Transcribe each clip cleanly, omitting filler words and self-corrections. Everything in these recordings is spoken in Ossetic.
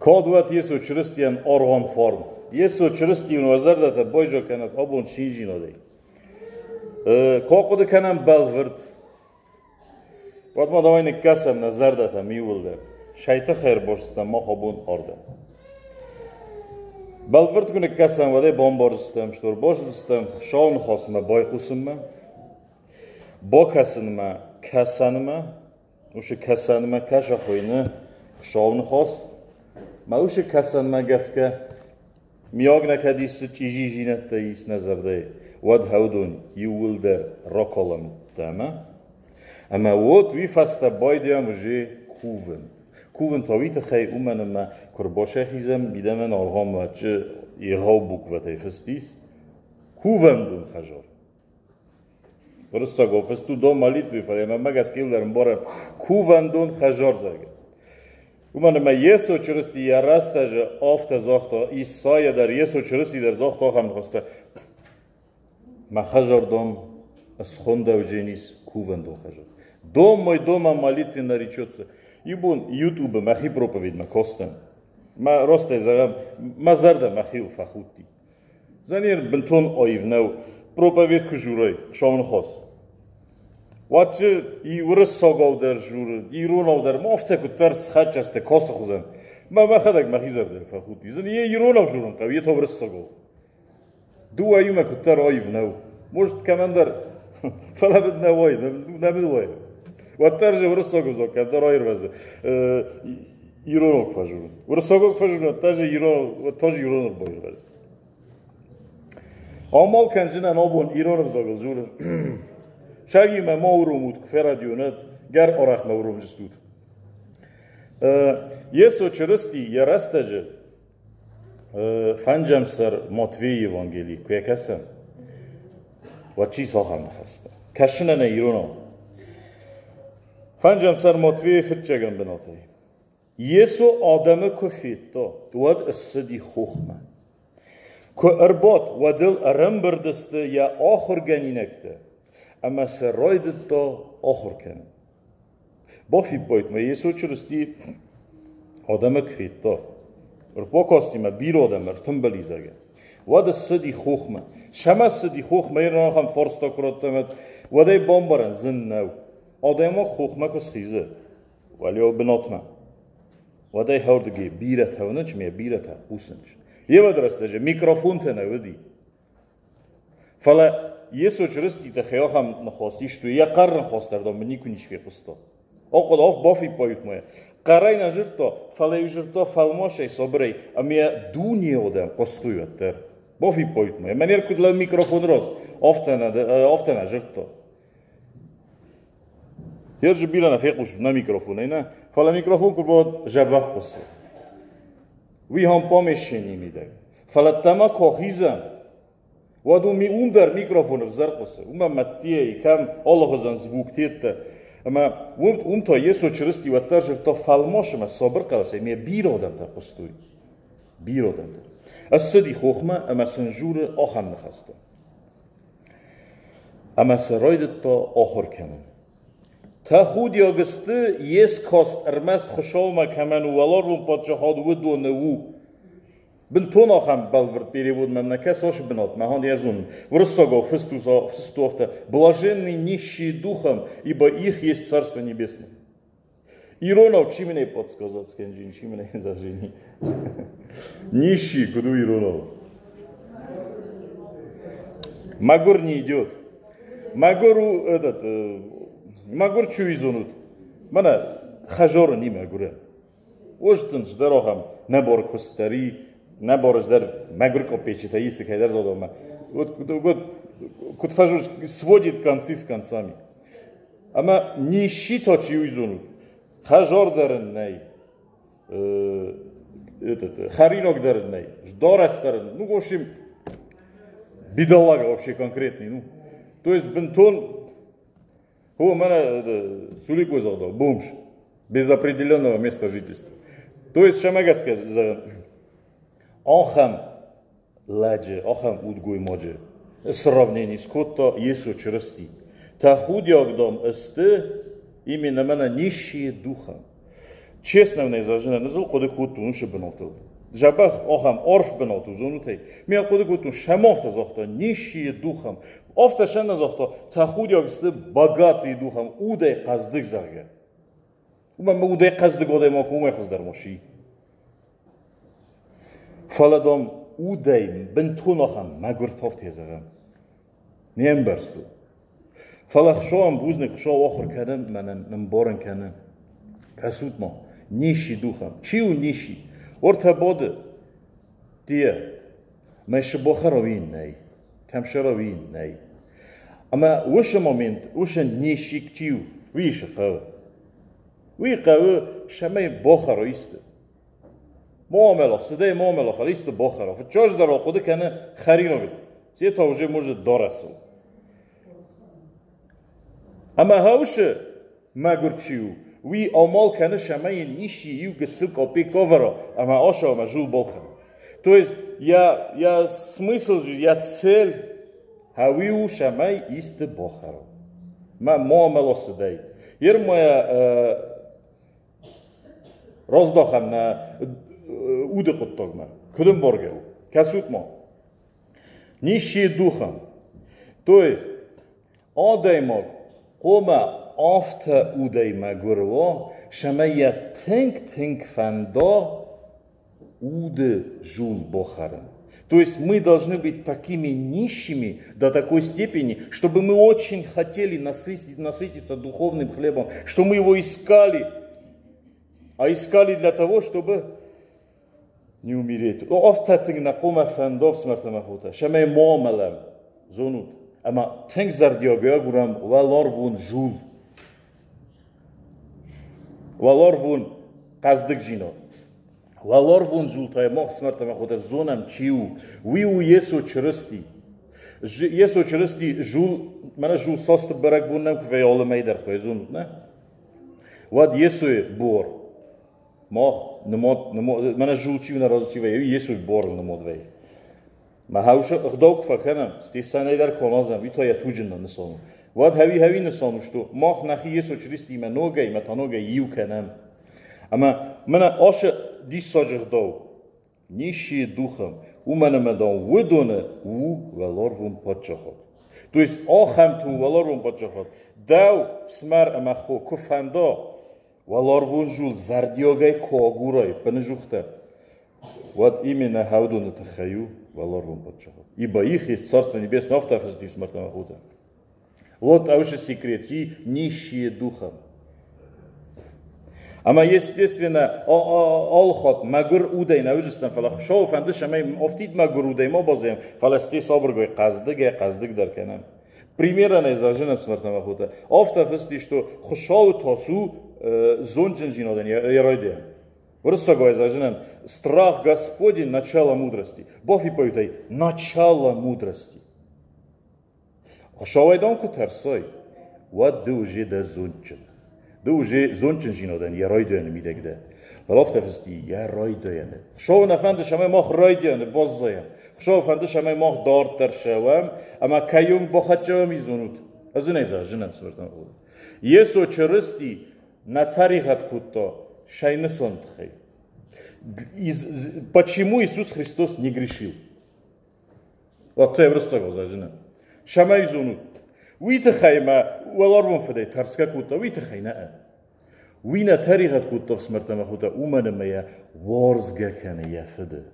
Кад уӕд Йесо Чырыстийӕн аргъуан фарн. Йесо Чырысти уын уӕ зӕрдӕтӕ байзаг кӕнӕд абон циндзинадӕй. Куы ахъуыды кӕнӕм бӕлвырд, уӕд ма давай ныккӕсӕм нӕ зӕрдӕтӕм иууылдӕр. Сӕй тыххӕй ӕрбацыдтӕм мах абон ардӕм. Бӕлвырд куы ныккӕсӕм, уӕд ӕй бамбардзыстӕм, что ӕрбацыдыстӕм Хуыцауы ныхасмӕ байхъусынмӕ, бакӕсынмӕ, кӕсӕнмӕ, Уыцы кӕсӕнмӕ кӕсы хуыйны Хуыцауы ныхас. Мӕ уыцы кӕсӕнмӕ гӕсгӕ миаг нӕ кӕд ис чъизидзинӕдтӕ ис нӕ зӕрдӕйы, уӕд хӕудон иууылдӕр ракалӕм ӕмӕ ӕмӕ уӕд уый фӕстӕ байдайӕм уже кувын. Кувын та уый тыххӕй, уымӕн ӕмӕ куы рбасӕхизӕм мидӕмӕ аргъуанмӕ егъау буквӕтӕй фыст ис кувӕндон хӕдзар. Уырыссагау фыст у дом молитвы, фӕлӕ мӕнмӕ гӕсгӕ иу дӕр ӕмбарӕм кувӕндон хӕдзар, зӕгъгӕ. Уымӕн ӕмӕ Йесо Чырысти йӕ рӕстӕджы афтӕ загъта, Исайа дӕр, Йесо Чырысти дӕр загъта ахӕм ныхӕстӕ: Мӕ хӕдзар, дам, схондӕудженис кувӕндон хӕдзар. Дом мой домом молитвы наречется. Иу бон Ютубы мӕхи проповедмӕ кастӕн. Мӕ растӕй зӕгъӕм, мӕ зӕрдӕ мӕхиуыл фӕхудти. Занир бынтон аив нӕу, проповедь куы журай, Хуыцауы ныхас. Уӕд и уырыссагау дӕр журы, иронау дӕр, ма афтӕ куыддӕр схӕццӕ касы хуызӕн. Мӕ мӕхӕдӕг мӕхи зӕрдӕйыл фӕхудти. Зын йе иронау журын хъӕуы, йе та уырыссагау. Дыууӕ иумӕ куыддӕр аив нӕу. Может, кӕмӕндӕр, фӕлӕ мын нӕ уайы, нӕ мын уайы. Уӕддӕр же уырыссаг ӕвзаг кӕддӕр аирвӕзы. Иронок фӕжурын. Уырыссагок фӕжурын, уӕддӕр же ирон, уӕд тоже ирон ӕрбаирвӕзы. Амал кӕнджынӕн абон ирон ӕвзагыл дзурын. Сагимӕ ма уромут, куы фӕрӕдийон, гӕр арӕх ма уромджыстут. Йесо Чырысти йӕ рӕстӕджы фӕнджӕм сӕр Матвейы Евангели куы йӕ кӕсӕм, уӕд чи цахӕм ныхӕстӕ? Кӕсынӕн ӕй иронау. Фӕнджӕм сӕр Матвейы фыццӕгӕн бынатӕй. Йесо адӕмы куы федта, уӕд ссыди хохмӕ. Куы ӕрбадт, уӕд ыл ӕрӕмбырд сты йӕ ахуыргӕнинӕгтӕ, ӕмӕ сӕ райдыдта ахуыр кӕнын. Бафиппайдта, Йесо Чырысти адӕмы куы федта, ӕрбакастимӕ бирӕ адӕм ӕртымбыл и, зӕгъгӕ, уӕд ссыди хохмӕ. Сӕмӕ ссыди хохмӕ, йе ахӕм фарста куы радта, уӕд ӕй бамбарӕн зын нӕу. Адӕймаг хохмӕ куы схизы, уӕлиау бынатмӕ, уӕд ӕй хӕрдгӕ бирӕтӕ уынынц ӕмӕ бирӕтӕ хъусынц. Йе рӕстӕджы микрофонтӕ нӕ уыди. Фӕлӕ Йесо Чырысти тыххӕй ахӕм ныхас истой, йӕ хъӕр ныхас дӕр дам никуы ничи фехъуыста. Ахъуыды бафиппайут ма йӕ. Хъӕрӕй нӕ зыдта, фӕлӕ-иу зыдта фӕлмасӕй, сабырӕй, ӕмӕ йӕ дуне адӕм хъуыстой уӕддӕр. Бафиппайут ма йӕ. Мӕнӕ куыд лӕу микрофон раз, афтӕ нӕ зыдта. Ерджы бирӕ нӕ фехъусут нӕ микрофонӕй, нӕ, фӕлӕ микрофон куы бауад, дзӕбӕх хъуысы. Уый хам помещение мидӕг. Фӕлӕ ӕддӕмӕ куы ахизӕм, уӕд уым, уым дӕр микрофон ӕвзӕр хъуысы. Уымӕ мӕттийӕ кӕм алыхуызӕн звуктеттӕ. Ӕмӕ уым, уым та Йесо Чырысти уӕддӕр зыдта фӕлмас ӕмӕ сабыр хъӕлӕсӕй, ме бирӕ адӕмтӕ хъуыстой. Бирӕ адӕмтӕ. Ӕссыди хохмӕ ӕмӕ сын дзуры ахӕм ныхӕстӕ. Ӕмӕ сӕ райдыдта ахуыр кӕнын. Тӕхудиаг сты, йе скаст ӕрмӕст Хуыцаумӕ кӕмӕн у, уӕларвон паддзахад уыдоны у. Бынтон ахӕм бӕлвырд перевод мӕм нӕ кӕсы ацы бынатмӕ, хан я зонын. Уырыссагау фыст у афтӕ: «Блаженны нищие духом, ибо их есть Царство Небесное». Иронау чи мне подсказать скӕнджын, чи мне зажени? Нищий, куыд у иронау? Мӕгуыр не идет. Мӕгуыр у этот, мӕгуыр чуи зонут. Мӕнӕ хӕжоры не мӕгуырӕн. Устын дӕр ахӕм нӕ куыстӕри, нӕ дӕр мӕгуыр копечитӕ исы кӕйдӕр зодомӕ. Вот, вот, куыд фӕзус, сводит концы с концами. Ӕмӕ нищий та чи уый зонут? Хӕжор дӕр ын нӕй, этот, хӕринаг дӕр ын нӕй, дарӕс дӕр ын, ну, в общем, бедолага вообще конкретный, ну. То есть бынтон, о, мӕнӕ Суликъо загъта, бомж, без определенного места жительства. То есть, цӕмӕ гӕсгӕ зӕгъын, ахӕм лӕджы, ахӕм удгоймаджы сравнение скодта Йесо Чырысти. Тӕхудиаг, дам, сты именно мӕнӕ нищие духом. Честно нӕ зӕгъын, ӕз ыл хъуыды кодтон уыцы бынатыл. Дзӕбӕх ахӕм арф бынат у, зонут ӕй. Ме хъуыды кодтон, сӕм афтӕ загъта, нищие духом. Афтӕ сӕ нӕ загъта, тӕхудиаг сты богатые духом, удӕй хъӕздыг, зӕгъгӕ. Уымӕн мӕ удӕй хъӕздыг адӕймаг уымӕй хуыздӕр ма си. Фӕлӕ, дам, удӕй бынтон ахӕм мӕгуыр тафт зӕгъӕм. Не мбӕрстон. Фӕлӕ Хуыцауӕн бузныг, Хуыцау ахуыр кӕны мӕнӕн, нымбарын кӕны. Кӕсут-ма, нищий духом. Чи у нищий? Ортӕ бады. Тие. Мӕ сыбохӕрауин нӕй. Кӕм сӕрауин нӕй. Ӕмӕ уыцы момент, уыцы нищий чи у, уый цы хъӕуы? Уый хъӕуы, цӕмӕй бохӕра исты. Муамела, цыдӕй муамела, фӕлӕ исты бохӕра. Фыццаджыдӕр хъуыды кӕны хӕринагыл. Се та уже может дарӕсыл. Ӕмӕ хаусы мӕгуыр чи у, уый амал кӕны, цӕмӕй йын исчи иу гыццыл къоппе кавӕра ӕмӕ аса ӕмӕ зул балхӕна. То есть я смысл же, я цель хауи у, цӕмӕй исты бахӕра. Мӕ муамела цыдӕй. Ер моя раздахӕм нӕ уды хъуыддагмӕ. Куыд ӕмбаргӕ у? Кӕсут-ма. Нищие духом. То есть адӕймаг хъуамӕ афтӕ удӕй мӕгуыр уа, цӕмӕй йӕ тынг-тынг фӕнда уды зул бахӕрын. То есть мы должны быть такими нищими до такой степени, чтобы мы очень хотели насытиться духовным хлебом, что мы его искали, а искали для того, чтобы не умереть. Афтӕ тынг нӕ хъуамӕ фӕнда фсымӕртӕ мӕ хотӕ, цӕмӕй ма мӕлӕм, зонут, ӕмӕ тынг зӕрдиагӕй агурӕм уӕларвон зул, уӕларвон хъӕздыгдзинад. Уӕларвон зул та мах фсымӕртӕ мӕ хотӕ зонӕм, чи у. Уый у Йесо Чырысти. Йесо Чырысти зул, мӕнӕ зул састы бӕрӕгбон нӕм куы вӕййы алы мӕй дӕр, зонут, нӕ? Уӕд Йесойы буар мах нымад, мӕнӕ зул чи у, нӕ разы чи вӕййы, уый Йесойы буарыл нымад вӕййы. Мӕ хаусы ӕгъдау куы фӕкӕнӕм, стесанӕй дӕр куы аназӕм, уый та йӕ туджы нысан у. Уӕд хӕуи-хӕуи нысан у, что мах нӕхи Йесо Чырыстиимӕ ногӕй мӕ та ногӕй иу кӕнӕм. Ӕмӕ мӕнӕ ацы диссаджы ӕгъдау, нищие духом, уымӕн ӕмӕ, дам, уыдоны у уӕларвон паддзахад. То есть ахӕмты у уӕларвон паддзахад. Дӕу, фсымӕр ӕмӕ хо, куы фӕнда, уӕларвон зул зӕрдиагӕй куы агурай, бынызухтӕ, уӕд именно хӕудоны тыххӕй у уӕларвон паддзахад. Ибо их есть Царство Небесное, афтӕ фысти фсымӕртӕ хотӕ. Вот аушы секрет, и нищие духом. Ӕмӕ, естественно, алхатт мӕгуыр удӕй нӕ уыдзыстӕм, фӕлӕ Хуыцауы фӕнды, цӕмӕй афтид мӕгуыр удӕй ма баззайӕм, фӕлӕ сте сабыргай хъӕздыгӕй-хъӕздыгдӕр кӕнӕм. Примерӕнӕй зӕгъын ӕфсымӕртӕ ӕмӕ хотӕ, афтӕ фыст ис, что Хуыцауы тас у зондджындзинадӕн йӕ райдиан. Уырыссагӕй зӕгъынӕн, страх Господень – начало мудрости. Бафиппайут ӕй, начало мудрости. Хуыцауӕй дам куы тӕрсай, уӕд ды уже дӕ зондджын. Ды уже зондджындзинадӕн йӕ райдайӕны мидӕг дӕ. Фӕлӕ афтӕ фысти йӕ райдайӕны. Хуыцауы нӕ фӕнды, цӕмӕй мах райдианы баззайӕм. Хуыцауы фӕнды, цӕмӕй мах дарддӕр цӕуӕм ӕмӕ кӕйонг бахӕццӕ уӕм, зонут. Ӕз ын ӕй зӕгъын ӕфсымӕртӕн. Йесо Чырысти нӕ тӕригъӕд кодта сӕ тыххӕй. Почему Иисус Христос не грешил? Уӕдта ӕврӕстӕг зӕгъын. Цӕмӕй зонут, уый тыххӕй мӕ уӕларвон фыдӕй тӕрсгӕ кодта, уый тыххӕй нӕ. Уый нӕ тӕригъӕд кодта фсымӕртӕ ӕмӕ хотӕ, уымӕн ӕмӕ йӕ уарзгӕ кӕны йӕ фыды.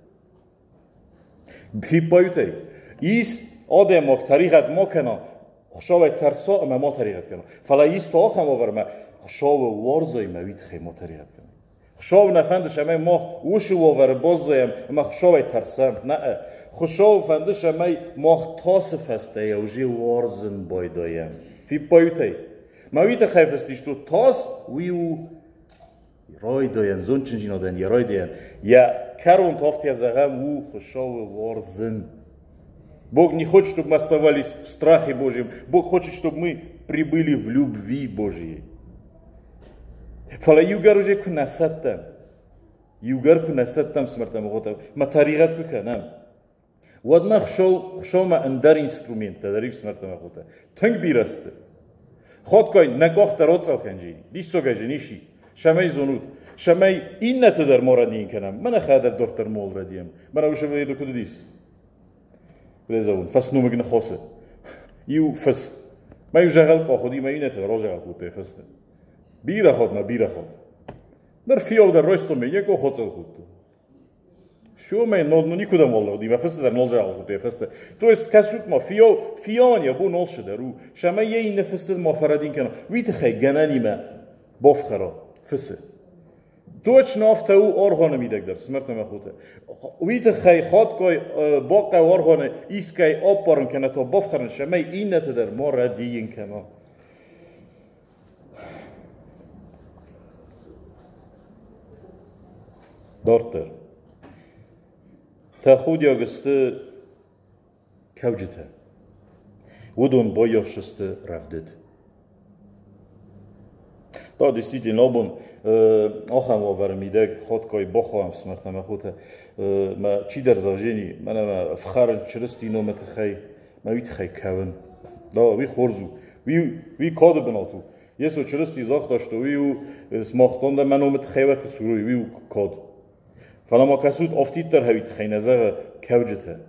Фиппайут ӕй, ис адӕймаг тӕригъӕд ма кӕна, Хуыцауӕй тӕрса ӕмӕ ма тӕригъӕд кӕна. Фӕлӕ ис та ахӕм уавӕрмӕ, Хуыцауы уарзай мӕ уый тыххӕй ма тӕригъӕд кӕна. Хуыцау нӕ фӕнды, цӕмӕй мах уыцы уавӕры баззайӕм ӕмӕ Хуыцауӕй тӕрсӕм. Нӕ, Хуыцауы фӕнды, цӕмӕй мах тасы фӕстӕйӕ уже уарзын байдайӕм. Фиппайут ӕй? Мӕ уый тыххӕй фыст ис, тас уый у райдайӕн, зондджындзинадӕн йӕ райдайӕн. Йӕ кӕрон та афтӕ зӕгъӕм у Хуыцауы уарзын. Бог не хочет, чтобы мы оставались в страхе Божьем. Бог хочет, чтобы мы прибыли в любви Божьей. Фӕлӕ иугӕр уже куы нӕ сӕттӕм, иугӕр куы нӕ сӕттӕм фсымӕртӕ ӕмӕ хотӕ, мӕ тӕригъӕд куы кӕнӕм, уӕд мӕ Хуыцаумӕ ӕндӕр инструменттӕ дӕр ӕфсымӕртӕ ӕмӕ хотӕ. Тынг бирӕ сты. Хатгай нӕ къах дӕр ацъӕл кӕнджи, диссагӕй же ниси. Цӕмӕй зонут, Цӕмӕй иннӕты дӕр ма рӕдийын кӕнӕм, мӕнӕ хӕдӕр дарддӕр ма рӕдийӕм. Мӕнӕ уый сывӕллӕтты куыд уыдис? Куыд фӕсномыг ныхасы. Иу фыс. Мӕ иу зӕгъӕл къах уыди, мӕ иннӕты разӕгъӕл кодтой фысты. Бирӕ хатт мӕ бирӕ хатт. Ныр фийау дӕр райстон ме, йӕ къах ацъӕл кодта. Все, мӕ ну никуда мол уыди, мӕ фысты дӕр нал зӕгъӕл кодтой фысты. То есть кӕсут ма, фийау, фийауӕн йӕ бон нал дӕр у. Сӕмӕ йӕ иннӕ фысты ма фӕрӕдин кӕна. Уый тыххӕй гӕнӕнимӕ бафхӕра фысы. Точно афтӕ у аргъуаны мидӕг дӕр, смӕртӕ мӕ хотӕ. Уый тыххӕй хатгай бахъӕуы аргъуаны искӕй аппарын кӕнӕ та бафхӕрын, цӕмӕй иннӕты дӕр ма рӕдийын кӕна. Дарддӕр. Тӕхудиаг сты кӕуджытӕ. Уыдон баййафсысты рӕвдыд. Да, действительно, абон ахӕм уавӕры мидӕг хатгай бахауӕм ӕфсымӕртӕ ӕмӕ хотӕ. Мӕ чидӕр зӕгъжени, мӕнӕ мӕ ӕфхӕрын Чырыстийы номы тыххӕй, мӕ уый тыххӕй кӕуын. Да, уый хорз у. Уый, уый кады бынат у. Йесо Чырысти загъта, что уый у, смахтон дӕ мӕ номы тыххӕй уӕ куы сурой, уый у кад. Фӕлӕ ма кӕсут, афтиддӕр хӕуи тыххӕй нӕ зӕгъы кӕуджытӕ.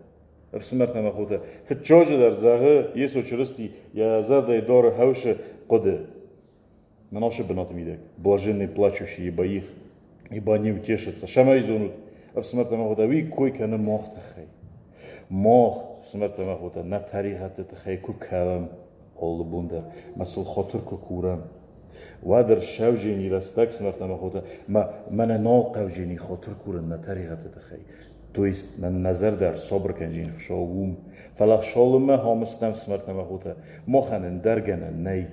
Ӕфсымӕртӕ ӕмӕ хотӕ, фыццаджыдӕр зӕгъы Йесо Чырысти йӕ зӕрдӕйы дары хӕусы хъуыды. Мӕ бынаты мидӕг блаженный плачущие, ибо их, ибо они утешатся. Сӕмӕй зонут, ӕфсымӕртӕ ӕмӕ хотӕ, уый кой кӕны мах тыххӕй. Мах, ӕфсымӕртӕ ӕмӕ хотӕ, нӕ тӕригъӕдты тыххӕй куы кӕуӕм алы бон дӕр, мӕ сыл хатыр куы курӕм, уӕд ӕрсӕвджени рӕстӕг, ӕфсымӕртӕ ӕмӕ хотӕ, мӕ мӕнӕ нал хъӕвджени хатыр курын нӕ тӕригъӕдты тыххӕй. То есть нӕ зӕрдӕ ӕрсабыр кӕнджин Хуыцау уым. Фӕлӕ цалынмӕ хамыстӕм ӕфсымӕртӕ ӕмӕ хотӕ, махӕн ӕндӕр гӕнӕн нӕй.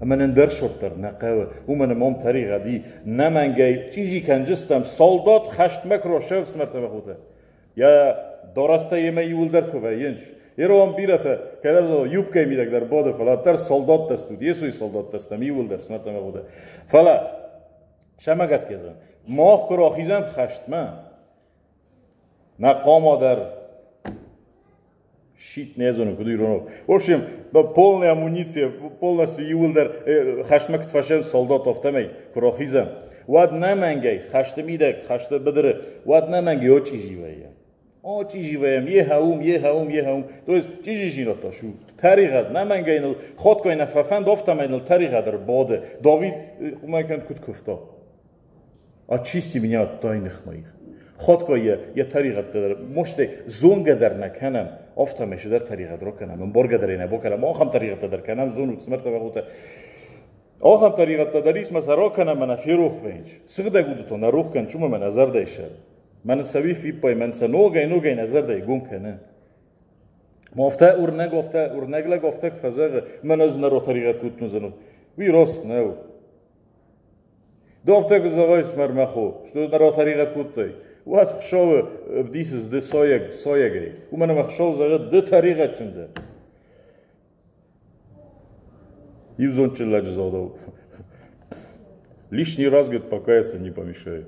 Ӕмӕ нын дӕр сорт дӕр нӕ хъӕуы, уымӕн ӕмӕ ам тӕригъӕд и. Нӕмӕнгӕй чъизи кӕнджыстӕм солдат хӕстмӕ куы рацӕуы ӕфсымӕртӕ ӕмӕ хотӕ. Йӕ дарӕстӕ йемӕ иуылдӕр куы вӕййынц. Ирон бирӕтӕ, кӕдӕр юбкӕйы мидӕг дӕр бады, фӕлӕ дӕр солдаттӕ стут, Йесойы солдаттӕ стӕм иуылдӕр, ӕфсымӕртӕ ӕмӕ хотӕ. Фӕлӕ сӕмӕ гӕсгӕ зӕгъын, мах куы рахизӕм хӕстмӕ, нӕ хъама дӕр щит не зону, куыд ирон. В общем, полная амуниция, полностью иуылдӕр хӕстмӕ куыд фӕсӕм солдат афтӕмӕй куы рахизӕм, уӕд нӕмӕнгӕй хӕсты мидӕг, хӕсты быдыры, уӕд нӕмӕнгӕй очъизи вӕййӕм. Очъизи вӕййӕм, еха ум, еха ум, еха ум. То есть чъизизинад та шу. Тӕригъӕд, нӕмӕнгӕй ныл хатгай нӕ фӕфӕнд, афтӕмӕй ныл тӕригъӕд ӕрбады. Давид уымӕй кӕнд куыд куывта? Очисти меня от тайных моих. Хатгай йӕ тӕригъӕдтӕ дӕр, мостӕй зонгӕ дӕр нӕ кӕнӕм, афтӕмӕй цыдӕр тӕригъӕд ракӕнӕм, ӕмбаргӕ дӕр ӕй нӕ бакӕнӕм, ахӕм тӕригъӕдтӕ дӕр кӕнӕм, зонут, смӕртӕ вӕгъутӕ. Ахӕм тӕригъӕдтӕ дӕр ис, мӕ сӕ ракӕнӕм ӕмӕ нӕ ферох вӕййынц. Сыгъдӕг уды та нӕ рох кӕн, чумӕ мӕ нӕ зӕрдӕйы сӕр. Мӕн сӕ фиппай, мӕн сӕ ногӕй-ногӕй нӕ зӕрдӕйы гом кӕны. Афтӕ уырнӕг, афтӕ уырнӕг лӕг афтӕ куы фӕзӕгъы, мӕн ӕз нӕ ротӕригъӕд кодтон зӕнут. Уый раст нӕу. Ды афтӕ куы зӕгъай, мӕ хо, что нӕ ратӕригъӕд кодтай, уӕд Хуыцауы ӕвдисыс ды сайӕг, сайӕгӕй. Уымӕн ӕмӕ Хуыцау зӕгъы, ды тӕригъӕдджын дӕ. Иу зондджын лӕджы загъдау, лишний раз, говорит, покаяться не помешает.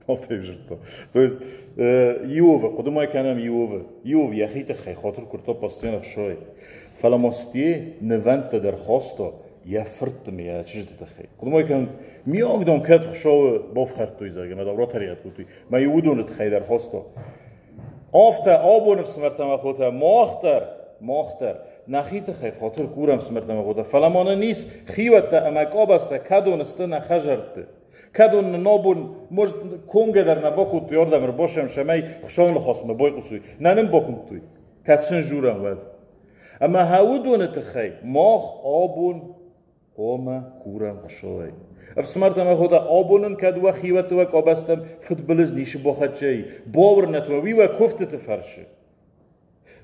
Афтӕ дзырдта. То есть Иовы, хъуыды ма кӕнӕм Иовы. Иов йӕхи тыххӕй хатыр куырдта постоянно Хуыцауӕй. Фӕлӕ ма сте нывӕндтӕ дӕр хаста йӕ фыртты ӕмӕ йӕ чызджыты тыххӕй. Хъуыды ма кӕнӕм, миаг дам кӕд Хуыцауы бафхӕрдтой, зӕгъгӕ, мӕ дам ратӕригъӕд кодтой, мӕ уыдоны тыххӕй дӕр хаста. Афтӕ абоны ӕфсымӕртӕ ӕмӕ хотӕ, мах дӕр, мах дӕр нӕхи тыххӕй хатыр курӕм ӕфсымӕртӕ ӕмӕ хотӕ, фӕлӕ ма нын ис хиуӕттӕ ӕмӕ къабӕзтӕ, кӕдон сты нӕ хӕзӕртты. Кӕдон нын абон, может, комгӕ дӕр нӕ бакодтой, ардӕм ӕрбасӕм, цӕмӕй Хуыцауы ныхасмӕ байхъусой. Нӕ нын бакуымдтой, кӕд сын журӕм, уӕд. Ӕмӕ уыдоны тыххӕй мах абон хъуамӕ курӕм Хуыцауӕй. Ӕфсымӕртӕ ӕмӕ хотӕ, абон ын кӕд уӕ хиуӕтты уӕ къабӕзтӕм фыдбылыз ницы бахӕццӕ и, бауырнӕт уӕ, уый уӕ куывтыты фӕрсы.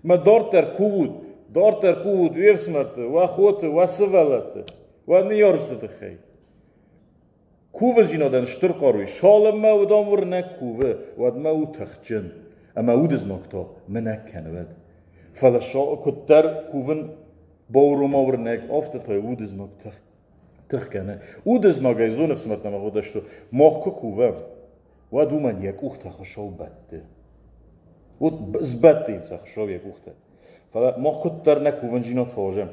Мӕ дарддӕр кувут, дарддӕр кувут уе фсымӕрты, уӕ хоты, уӕ сывӕллӕтты, уӕ ныййарджыты тыххӕй. Кувындзинадӕн стыр хъару ис. Цалынмӕ уыдон уырнӕг кувы, уӕдмӕ у тыхджын, ӕмӕ уды знаг та мынӕг кӕны уӕд. Фӕлӕ куыддӕр кувын баурома уырнӕг, афтӕ та уды знаг тых кӕны. Уды знагӕй зоны ӕфсымӕртӕ ӕмӕ хотӕ, что мах куы кувӕм, уӕд уымӕн йӕ къухтӕ Хуыцау бӕтты. Вот сбӕтты йын сӕ Хуыцау йӕ къухтӕ. Фӕлӕ мах куыддӕр нӕ кувындзинад фӕуазӕм,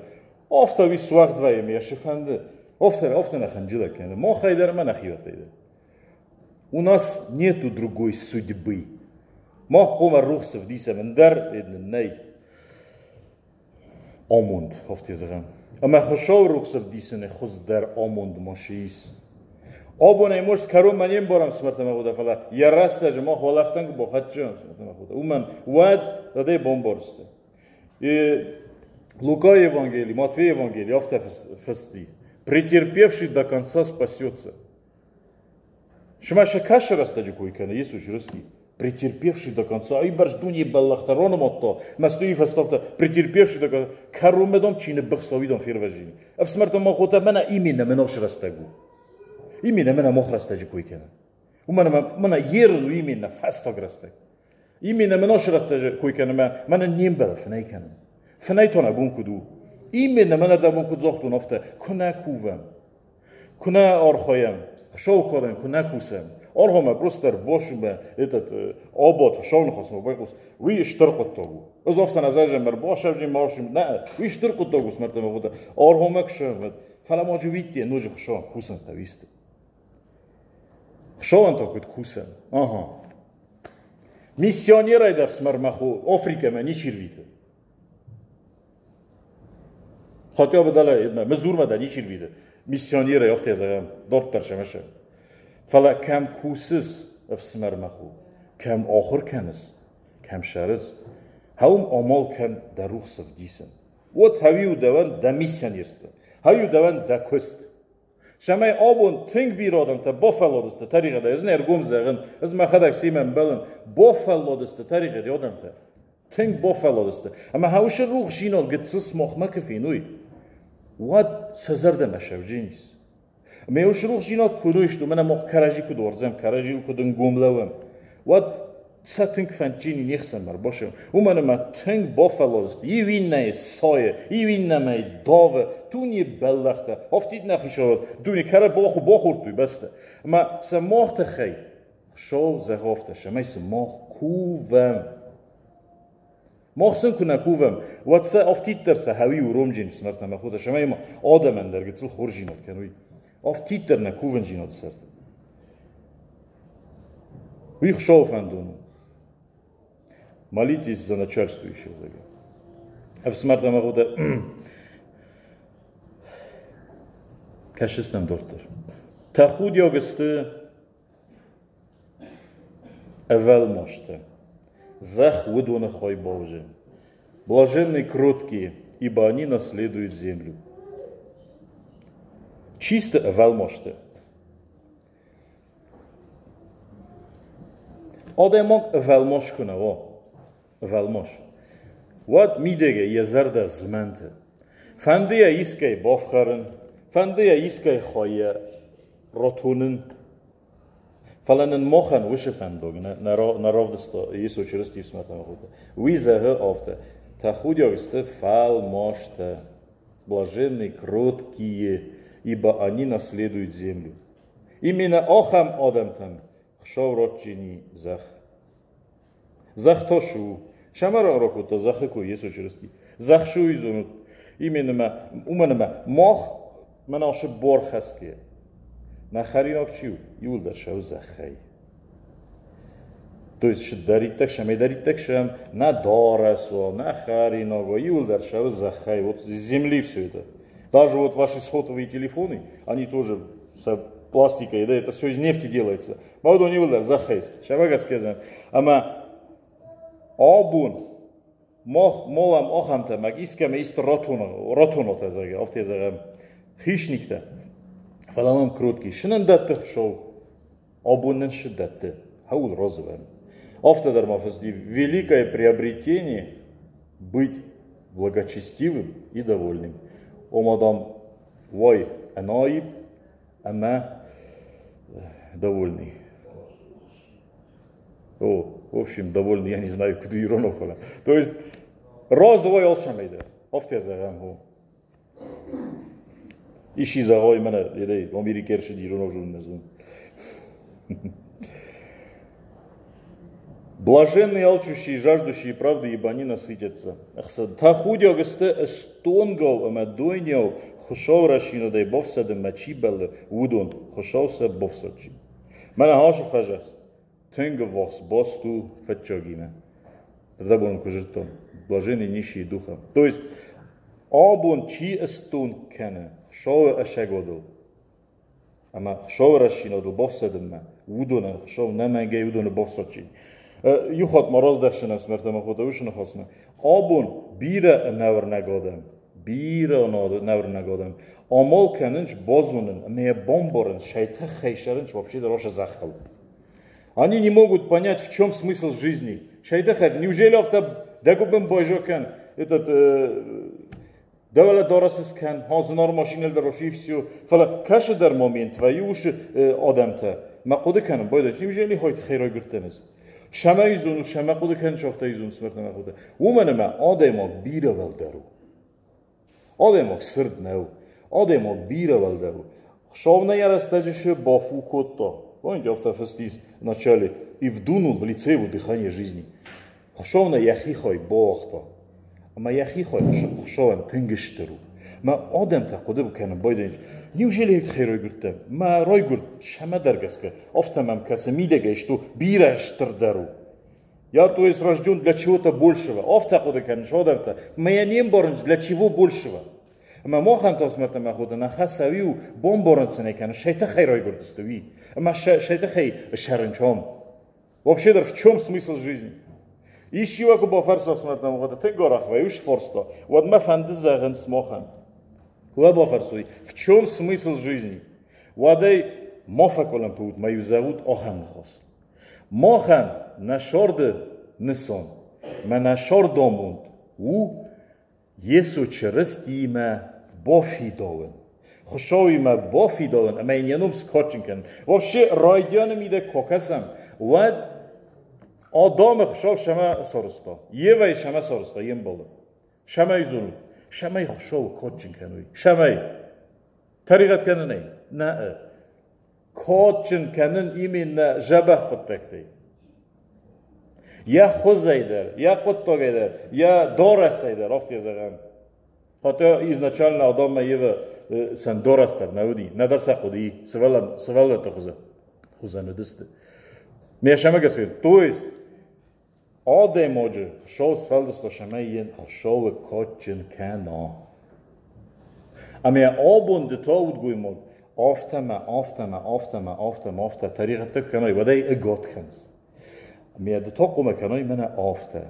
афтӕ уый суӕгъд вӕййы, йӕ цы фӕнды, афтӕ, афтӕ нӕ хынджылӕг кӕны. Махӕй дӕр ӕмӕ нӕхиуӕттӕй дӕр. У нас нету другой судьбы. Мах хъуамӕ рухс ӕвдисӕм, ӕндӕр нын нӕй амонд, афтӕ зӕгъӕм. Ӕмӕ Хуыцауы рухс ӕвдисыны хуыздӕр амонд ма цы ис? Абонӕй мост кӕронмӕ не мбарӕм смӕртӕ мӕ худӕ, фӕлӕ йӕ рӕстӕджы мах уӕлӕрвтӕн куы бахӕццӕ уымӕн уӕд дӕдӕй бамбӕрсты. И Лука Евангелий, Матфей Евангелий афтӕ фысти: «Претерпевший до конца спасется». Цымӕ сӕ кӕсы рӕстӕджы кой кӕны Йесо Чырысти? Претерпевший до конца. Ай бӕрц дунейы бӕллӕхтӕ ранымадта, мӕстыйы фӕставта, претерпевший до конца. Кӕронмӕ дам чи ныббыхса, уый дам фервӕзин. Ӕфсымӕртӕ ма хотӕ, мӕнӕ именно мӕн ас рӕстӕг у. Именно мӕнӕ мах рӕстӕджы кой кӕны. Уымӕн ӕмӕ мӕнӕ ерын у именно фӕстаг рӕстӕг. Именно мӕн ас рӕстӕджы кой кӕны мӕ мӕнӕ не мбӕлы фынӕй кӕнын. Фынӕй та нӕ бон куыд у? Именно мӕнӕ дӕ бон куыд загътон, афтӕ куы нӕ кувӕм, куы нӕ архайӕм, Хуыцауы кадӕн куы нӕ кусӕм, аргъомӕ просто ӕрбасумӕ этот абад Хуыцауы ныхасмӕ байхъус, уый стыр хъуыддаг у. Ӕз афтӕ нӕ зӕгъӕм, ӕрбасӕвджын маршим, нӕ, уый стыр хъуыддаг у, смӕртӕмӕ хъуыды. Аргъомӕ кусӕм, фӕлӕ ма уитте ноджы Хуыцауӕн кусын хъӕуисты. Хуыцауӕн та куыд кусӕм? Ага. Миссионерӕй дӕр смӕрмӕ Африкӕмӕ ничи рвиты. Хотя бы дӕлӕ Мызурмӕ дӕр ничи рвиты. Миссионерӕй афтӕ зӕгъӕм, дарддӕр сӕмӕсӕ. Фӕлӕ кӕм кусыс, ӕфсымӕрмӕ ху, кӕм ахуыр кӕныс, кӕм сӕрыс, хӕуым амал кӕн дӕ рухс ӕвдисын. Уӕд хӕуиу дӕуӕн дӕ миссионерство, хӕуиу дӕуӕн дӕ куыст. Цӕмӕй абон тынг бирӕ адӕмтӕ бафӕлладысты тӕригъӕдӕй, ӕз не ргом зӕгъын, ӕз мӕхӕдӕг семӕ мбӕлын, бафӕлладысты тӕригъӕдӕй адӕмтӕ. Тынг бафӕлладысты. Ӕмӕ хӕусы рухсзинад гыццыл смахмӕ куы феной, уӕд сӕ зӕрдӕмӕ сӕвджынис. Ӕмӕ уыцы рухсзинад куы уыной, уымӕн ӕмӕ кӕрӕдзи куыд уарзӕм, кӕрӕдзийыл куыд ӕнгом лӕууӕм, уӕд сӕ тынг фӕндджын не хсӕнмӕ ӕрбацӕуын, уымӕн ӕмӕ тынг бафӕлладысты, иу иннӕйы сайы, иу иннӕмӕй давы, дуне бӕллӕхтӕ, афтид нӕ хицауад, дуне кӕрӕ баху бахордтой бӕстӕ. Ӕмӕ сӕ мах тыххӕй Хуыцау зӕгъы афтӕ, цӕмӕй сын мах кувӕм. Мах сын куы нӕ кувӕм, уӕд сӕ афтиддӕр сӕ хӕуи уромджын фсымӕртӕ ӕмӕ хотӕ, цӕмӕй ма адӕмӕн дӕр гыццыл хорздзинад кӕной. Афтиддӕр нӕ кувындзинады сӕрты. Уый Хуыцауы фӕндон у. Молитесь за начальствующего, зӕгъгӕ. Ӕфсымӕртӕ ӕмӕ хотӕ, кӕсыс нӕм дарддӕр. Тӕхудиаг сты ӕвӕлмасты. Зӕхх уыдоны хай бауызӕн. Блаженны кроткие, ибо они наследуют землю. Чисто ӕвӕлмасты. Адӕймаг ӕвӕлмас куы нӕ уа, ӕвӕлмас, уӕд мидӕгӕй йӕ зӕрдӕ змӕнты. Фӕнды йӕ искӕй бафхӕрын, фӕнды йӕ искӕй хайӕ ратонын. Фӕлӕ нын махӕн уыцы фӕндаг нӕ равдыста Йесо Чырыстийы фсымӕртӕ хотӕ. Уый зӕгъы афтӕ: Тӕхудиаг сты фӕлмастӕ, блаженны кроткие, ибо они наследуют землю. Именно ахӕм адӕмтӕн Хуыцау ратджини зӕхх. Зӕхх та цы у? Цӕмӕ ракодта зӕххы кой Йесо Чырысти? Зӕхх цы уый зонут? Именно ӕмӕ уымӕн ӕмӕ мах мӕнӕ ацы бор хӕсгӕ. Нӕ хӕринаг чи у? Иуылдӕр сӕ у зӕххӕй. То есть цыдӕриддӕр, цӕмӕйдӕриддӕр сӕм нӕ дарӕс уа, нӕ хӕринаг уа, иуылдӕр сӕ у зӕххӕй. Вот с земли все это. Даже вот ваши сотовые телефоны, они тоже с пластикой, да, это все из нефти делается. Ма уыдон иуылдӕр зӕххӕй сты. Сӕмӕ гӕсгӕ зӕгъӕм. Ӕмӕ абон мах молам ахӕмтӕ, мӕ искӕмӕ исты ратонотӕ, зӕгъгӕ, афтӕ зӕгъӕм, хищниктӕ. Фӕлӕ мӕм кроткий. Шы нын дӕтты Хуыцау? Абон нын шы дӕтты? Хӕуыл разы Афтӕ дӕр ма фысти великое приобретение быть благочестивым и довольным. Ома, дам, уай ӕнаипп ӕмӕ довольный. О, в общем, довольный, я не знаю, куыд иронау, фӕлӕ. То есть розовый алцӕмӕй дӕр. Афтӕ зӕгъӕм, о. Исчи зӕгъой, мӕнӕ, едӕй, Америки ӕрцыди иронау зонын нӕ зонын. Блаженные алчущие и жаждущие правды, ибо они насытятся. Тӕхудиаг сты стонгау ӕмӕ дойниау Хуыцау рӕсинадӕй бафсӕдынмӕ чи бӕллы, уыдон, Хуыцау сӕ бафсадджын. Мӕнӕ ашы фӕзӕхст тынг ӕввахс баст у фыццагимӕ. Рдӕбон куы зыдтон, блаженный нищие духом. То есть абон чи ыстонг кӕны Хуыцауы ӕсӕгодыл ӕмӕ Хуыцауы рӕстдзинадыл бафсӕдынмӕ, уыдонӕн Хуыцау нӕмӕнгӕй уыдоны бафсадджын. Иу хатт ма раздӕхсын ӕфсымӕртӕ ӕмӕ хотӕ уыцы ныхасмӕ. Абон бирӕ ӕнӕуырнӕг адӕм, бирӕ ӕнӕуырнӕг адӕм амал кӕнынц базонын ӕмӕ йӕ бамбарын, сӕ тыххӕй сӕрынц вообще дӕр ашы зӕххыл. Они не могут понять, в чем смысл жизни. Шайтахар, неужели афтӕ дӕ гуыбын байза кӕн, этот, дӕ дарӕс скӕн, хазынар машинӕ дӕр и все. Фӕлӕ кӕсыдӕр момент вӕййы уыцы адӕмтӕ. Мӕ хъуыды кӕнын, байдӕ, неужели хойт хӕйрай гуырдтӕн Шӕмӕ изонус, шӕмӕ хъуыды кӕнын, афтӕ изонус мӕрдтӕ хъуыды. Уымӕн ӕмӕ адӕймаг бирӕ уӕлдӕр у. Адӕймаг сырд нӕу. Адӕймаг бирӕ уӕлдӕр у. Хуыцау нӕ йӕ рӕстӕджы шы бафу кодта. Помните, афтӕ фыст ис в начале. И вдунул в лице его дыхание жизни. Хуыцау нӕ йӕхи хай бауагъта. Ӕмӕ йӕхи хай Хуыцауӕн тынг стыр у. Мӕ адӕмтӕ хъуыды кӕнын байдайынц, неужели хӕй райгуырдтӕ? Мӕ райгуырд шӕмӕдӕр гӕсгӕ, афтӕ мӕм кӕсы мидӕгӕй, что бирӕ стырдӕр у. Я, то есть, рожден для чего-то большего. Афтӕ хъуыды кӕнынц адӕмтӕ. Мӕ йӕ не мбарынц, для чего большего. Ӕмӕ махӕн та смӕртӕ мӕ хоты нӕ хӕс у бамбарын сын ӕй кӕнын, сӕ тыххӕй райгуырдысты уый. Ӕмӕ сӕ тыххӕй сӕрынчом. Вообще дӕр в чем смысл жизни? Исчи уӕ куы бафӕрса смӕртӕ мӕ хоты, тынг арӕх вӕййы уыцы фарста, уӕд мӕ фӕнды зӕгъын сымахӕн. Куы уӕ бафӕрсой, в чем смысл жизни? Уӕд ӕй ма фӕкъуылымпы ут, ма-иу зӕгъут ахӕм ныхас. Махӕн нӕ сӕрды нысан, мӕ нӕ сӕрдамонд у Йесо Чырыстиимӕ бафидауын. Хуыцауимӕ бафидауын ӕмӕ йын йӕ ном скадджын кӕнын. Вообще райдианы мидӕг куы кӕсӕм, уӕд Адамы Хуыцау сӕмӕ сарӕзта, Евӕйы сӕмӕ сарӕзта йе мбалы. Сӕмӕй дзурут, сӕмӕй Хуыцауы кадджын кӕной. Сӕмӕй. Тӕригъӕд кӕнынӕй? Нӕ. Кадджын кӕнын именно дзӕбӕх хъуыддӕгтӕй. Йӕ хуызӕй дӕр, йӕ хъуыддагӕй дӕр, йӕ дарӕсӕй дӕр, афтӕ зӕгъӕм. Хотя изначально Адаммӕ Ева сӕн дарӕс дӕр нӕ уыди, нӕдӕр сӕ хъуыди, сывӕллӕтты хуызӕн уыдысты. Ме сӕмӕ гӕсгӕ, то есть адӕймаджы Хуыцау сфӕлдыста, цӕмӕй йын Хуыцауы кадджын кӕна. Ӕмӕ абон ды та удгоймаг афтӕ мӕ, афтӕ мӕ, афтӕ мӕ, афтӕ мӕ, афтӕ тӕригъӕдтӕ куы кӕнай, уӕд ӕй ӕгад кӕныс. Ӕмӕ ды та хъуамӕ кӕнай мӕнӕ афтӕ.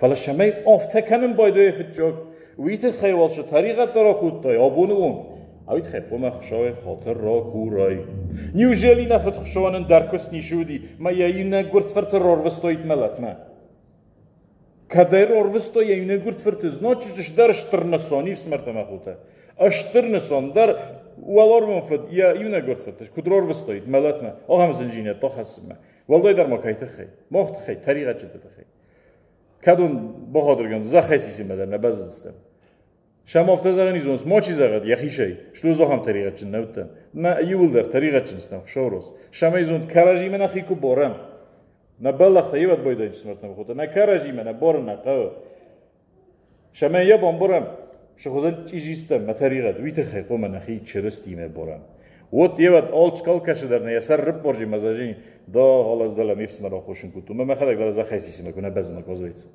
Фӕлӕ цӕмӕй афтӕ кӕнын байдайа фыццаг, уый тыххӕй уал цы тӕригъӕдтӕ ракодтай абоны онг, уый тыххӕй хъуамӕ Хуыцауӕй хатыр ракурай. Неужели нӕ фыд Хуыцауӕн ӕндӕр куыст ницы уыди, мӕ йӕ иунӕггуырд фырты рарвыстой мӕлӕтмӕ? Кӕд ӕй рарвыстой йӕ иунӕггуырд фырты, значит, дӕр стыр нысан, ифсымӕртӕ мӕ хотӕ. Стыр нысан дӕр уӕларвон фыд йӕ иунӕггуырд фырты куыд рарвыстой мӕлӕтмӕ, ахӕм зындзинӕдтӕ хӕссынмӕ. Уӕлдайдӕр ма кӕй тыххӕй? Мах тыххӕй, тӕригъӕдджынты тыххӕй. Кӕд уын бахатыргӕнд, зӕххӕй сисынмӕ дӕр нӕ бӕззыдыстӕм. Сӕм афтӕ зӕгъӕн изонс, мачи зӕгъӕд йӕхицӕй, что ахӕм тӕригъӕдджын нӕ уыдтӕн. Нӕ иуылдӕр тӕригъӕдджын стӕм, Хуыцауы Сӕмӕй зонд кӕрӕдзимӕ нӕхи куы борӕм. Нӕ бӕллӕхтӕ иуӕд байдайын смӕртӕм хуыдта, нӕ кӕрӕдзимӕ нӕ борын нӕ хъӕуы. Сӕмӕй йӕ бамбарӕм, сыхуызӕн чъизистӕм мӕ тӕригъӕд, уый тыххӕй хъуамӕ нӕхи Чырыстимӕ борӕм. Вот евӕд алчкал кӕсыдӕр нӕ йӕ сӕр рыппорджи мӕ да алаз дӕлӕ ме фсымӕр аххосджын кодтон. Мӕ мӕхӕдӕг дӕр зӕххӕй сисимӕ куы нӕ бӕззын, оказывается.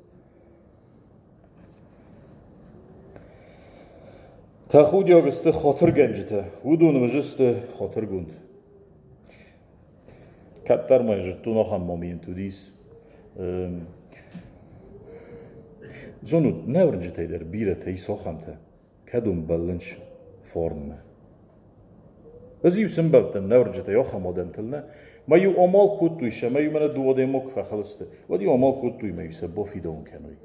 Тӕхудиаг сты хатыргӕнджытӕ, уыдон уыдзысты хатыргонд. Кӕддӕр ма зыдтон ахӕм момент уыдис. Зонут, нӕ уырнджытӕй дӕр бирӕтӕ ис ахӕмтӕ, кӕд уым бӕллынц фарнмӕ. Ӕз-иу сӕмбӕлдтӕн нӕ уырнджытӕй ахӕм адӕмтыл нӕ, ма-иу амал кодтой сӕ, ма-иу мӕнӕ дыууӕ адӕймаг куы фӕхыл сты, уӕд-иу амал кодтой ма-иу сӕ бафидауын кӕной.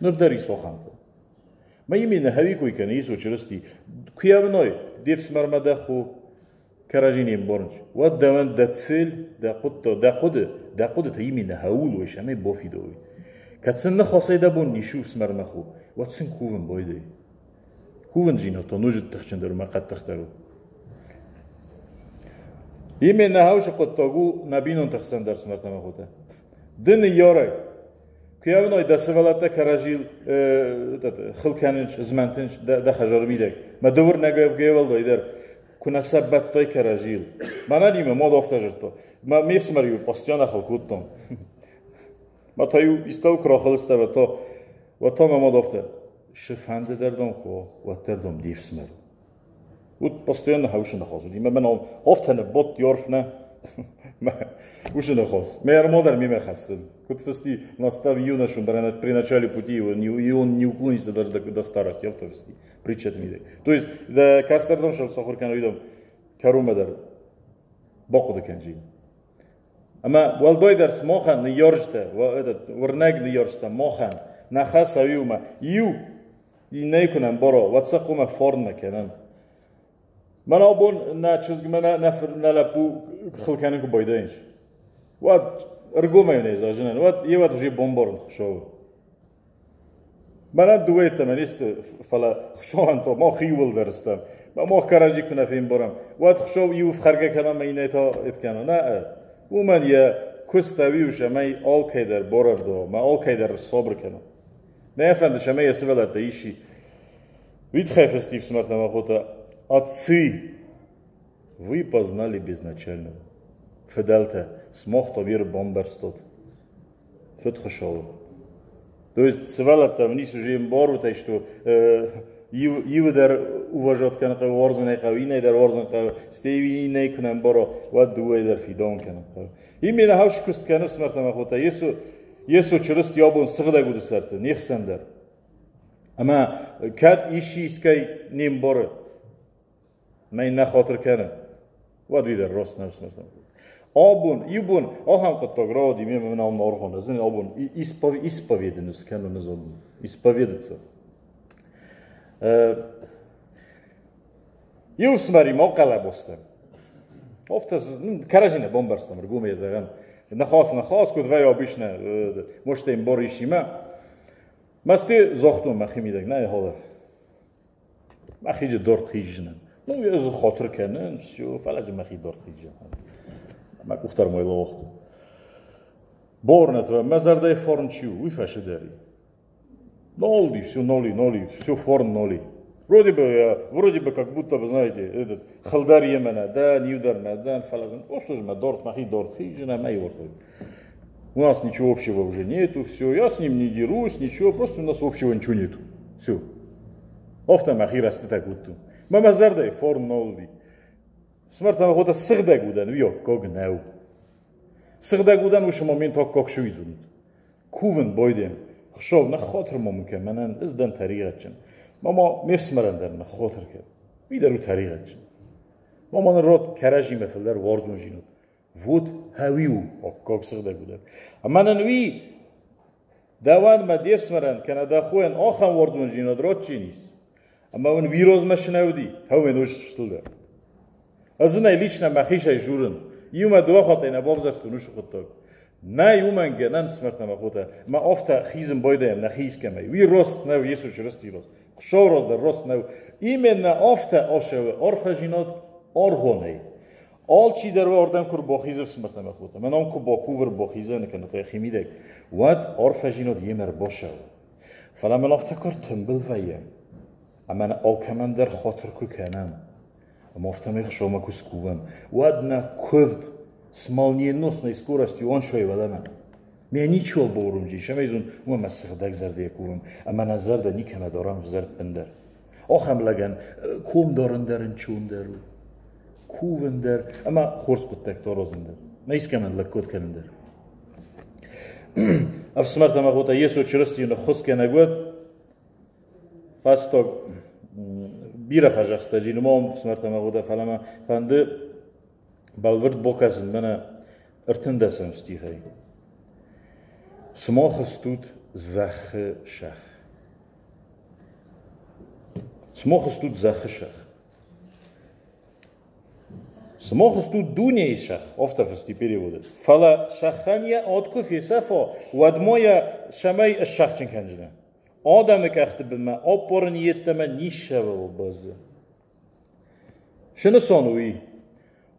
Ныр дӕр ис ахӕмтӕ. Ма именно хӕви кой кӕны Йесо Чырысти. Куы йӕ уыной, де фсымӕрмӕ дӕ хо кӕрӕдзи не мбарынц, уӕд дӕуӕн дӕ цель, дӕ хъуыддаг, дӕ хъуыды, дӕ хъуыдытӕ именно хӕуыл уой, цӕмӕй бафидауой. Кӕд сын ныхасӕй дӕ бон ницы у фсымӕрмӕ хо, уӕд сын кувын байдайы. Кувындзинад та ноджы тыхджындӕр ӕмӕ хъӕддыхдӕр у. Именно хӕусы хъуыддаг у нӕ бинонты хсӕн дӕр фсымӕртӕ ӕмӕ хотӕ. Ды ныййарӕг, куы йӕ дӕ сывӕллӕттӕ кӕрӕдзийыл хыл кӕнынц, змӕнтынц дӕ хӕдзары мидӕг. Мӕ дыууыр нӕгӕвгӕ уӕлдай дӕр. Куы нӕ сӕ бӕттай кӕрӕдзийыл. Мӕнӕн иу мӕ мад афтӕ зыдта. Мӕ ме фсымӕр-иу постоянно хыл кодтон. Мӕ та-иу истӕуыл куы рахылыстӕ, уӕд та, уӕд та мӕ мад афтӕ, цы дӕр дам куы уа, уӕддӕр дам де фсымӕр. Вот постоянно хаушы ныхас уыди. Мӕ мӕн афтӕ ныббадт арф нӕ. Уыцы ныхас. Мӕ ӕрмадӕр мемӕ хӕссын. Куыд фысти, наставь юношу при начале пути, и он не уклонится даже до старости, афтӕ фысти. Притчаты мидӕг. То есть, кӕстӕрдӕм сахуыр кӕн, уыдон кӕронмӕ дӕр бахъуыды кӕнджи. Ӕмӕ уӕлдайдӕр сымахӕн ныййарджытӕ, этот, уырнӕг ныййарджытӕ махӕн нӕ хӕс иумӕ иу иннӕйы куы нӕ ӕмбара, уӕд сӕ хъуамӕ фарнмӕ кӕнӕм. Мӕн абон нӕ чызгмӕ нӕ, нӕ лӕппу хыл кӕнын куы байдайынц, уӕд ӕргомӕй нӕ зӕгъынӕн, уӕд еуӕд уже бомбарын Хуыцауы. Мӕнӕн дыууӕ йеддӕмӕ не сты, фӕлӕ Хуыцауӕн та мах иууылдӕр стӕм. Мах кӕрӕдзи куы нӕ фембарӕм, уӕд Хуыцау иу фхӕргӕ кӕна ӕмӕ иннӕ та эт кӕна. Нӕ, уымӕн йӕ куыст ӕви ус ӕмӕ алкӕй дӕр барӕвдауа, мӕ алкӕй дӕр ссабыр кӕна. Нӕ фӕнды, цӕмӕй йӕ сывӕллӕттӕ исчи уый тыххӕй фысти ӕфсымӕртӕ ӕмӕ хотӕ, отцы, вы познали безначального. Фыдӕлтӕ, сымах та бирӕ бамбӕрстат фыд Хуыцауы. То есть сывӕллӕттӕ ницы уже ӕмбарут, что иуы дӕр уважать кӕнын хъӕуы, уарзын ӕй хъӕуы, иннӕйы дӕр уарзын хъӕуы, стӕй иннӕйы куы нӕ ӕмбара, уӕд дыууӕйы дӕр фидауын кӕнын хъӕуы. Именно хау скуыст кӕны ӕфсымӕртӕ ӕмӕ хотӕ, Йесо, Йесо Чырысти абон сыгъдӕг уды сӕрты, не хсӕн дӕр. Ӕмӕ кӕд исчи искӕй не мбары, мӕ нӕ хатыр кӕны, уӕд уый дӕр раст нӕ ӕфсымӕртӕ. Абон, иу бон ахӕм хъуыддаг рауади мемӕ мын ам аргъуан, ӕз абон исповеданы скӕнын ӕз абон, исповедаться. Иу фсымӕримӕ хъӕлӕбостӕм. Афтӕ кӕрӕдзи нӕ бамбӕрстам, ӕргомӕй зӕгъӕм. Ныхас ныхас, куыд вӕййы обычно, может, ӕмбар исимӕ. Мӕсты загътон мӕхимидӕг, нӕ халӕ. Мӕхи дард хизджынӕн. Ну, ӕз хатыр кӕнын, все, фӕлӕ мӕхи дард хизджынӕн. Мӕ къухтӕ мой лӕвӕгътон. Борнӕт, мӕ зӕрдӕйы фарн чи у, уый фӕсыдӕри. Ноли, все ноли, ноли, все форн ноли. Вроде бы, я, вроде бы, как будто бы, знаете, этот, хылдар емӕ дӕн, иу дӕр нӕ дӕн, фӕлӕ зын, просто же мӕ дард, мӕхи дард хизджынӕн, мӕ иуӕрдой. У нас ничего общего уже нету, все, я с ним не дерусь, ничего, просто у нас общего ничего нету. Все. Афтӕ мӕхи рӕстытӕ кодтон. Мӕ мӕ зӕрдӕйы фарн нал уыди. Фсымӕртӕ мӕ хотӕ сыгъдӕг удӕн уый аккаг нӕу. Сыгъдӕг удӕн уыцы момент аккаг суидзунут. Кувын байдайӕм. Хуыцау, ныххатыр ма мын кӕн, мӕнӕн ӕз дӕн тӕригъӕдджын. Ма ма ме фсымӕрӕн дӕр ныххатыр кӕн. Уый дӕр у тӕригъӕдджын. Ма ма нын ратт кӕрӕдзимӕ фылдӕр уарзондзинад. Вот хӕуи у аккаг сыгъдӕг удӕн. Ӕмӕ нын уый дӕуӕн мӕ де фсымӕрӕн кӕнӕ дӕ хойӕн ахӕм уарзондзинад ратджынис, ӕмӕ уын вирозмӕ цы нӕ уыди, хӕуен уыз стылдӕр. Ӕз ын ӕй лично мӕхицӕй дзурын, иумӕ дыууӕ хаттӕй нӕ бавзӕрстон уыцы хъуыддаг. Нӕй уымӕн гӕнӕн смӕртӕ мӕ хотӕ, мӕ афтӕ хизын байдайӕм нӕхи искӕмӕй. Уый рост нӕу Йесо Чырыстийы рост. Хуыцауы рост дӕр рост нӕу. Именно афтӕ асӕуы арфӕдзинад аргъонӕй. Алчидӕр уӕ ардӕм куы рбахизы ӕфсымӕртӕ мӕ хотӕ, мӕн ам куы бакувы ӕрбахизӕны кӕнӕ та йӕхимидӕг, уӕд арфӕдзинад йемӕ ӕрбацӕуы. Фӕлӕ мын афтӕ куы ӕртымбыл вӕййӕм, ӕмӕ нӕ алкӕмӕн дӕр хатыр куы кӕнӕм, ӕмӕ афтӕмӕй Хуыцаумӕ куы скувӕм, уӕд нӕ куывд с молниеносной скоростью он шой уӕлӕмӕ. Ме ничего боурумджи, шамейзун уымӕ мӕ сыгъдӕг зӕрдӕйӕ кувӕм, ӕмӕ нӕ зӕрдӕ никӕмӕ дарӕм взӕрппындӕр. Ахӕм лӕгӕн ком дарын дӕр ӕнцондӕр у, кувын дӕр ӕмӕ хорз хъуыддӕгтӕ аразын дӕр, нӕ искӕмӕн лӕггад кӕнын дӕр. Ӕфсымӕртӕ ӕмӕ хотӕ, Йесо Чырыстийы ныххуысгӕнӕг уӕд, фӕстаг бирӕ фӕзӕхстӕджы нымӕм ӕфсымӕртӕ ӕмӕ хотӕ, фӕлӕ мӕ фӕнды бӕлвырд бакӕсын мӕнӕ ӕртындӕсӕм стихӕй. Сымах стут зӕххы сӕх. Сымах стут зӕххы сӕх. Сымах стут дунейы сӕх, афтӕ фысти переводы. Фӕлӕ сӕхӕн йӕ ад куы фесӕфа, уӕд ма йӕ цӕмӕй ссӕхджын кӕндзынӕ? Адӕмы къӕхты бынмӕ аппарын йеддӕмӕ ницӕуыл бӕззы. Цы нысан уый?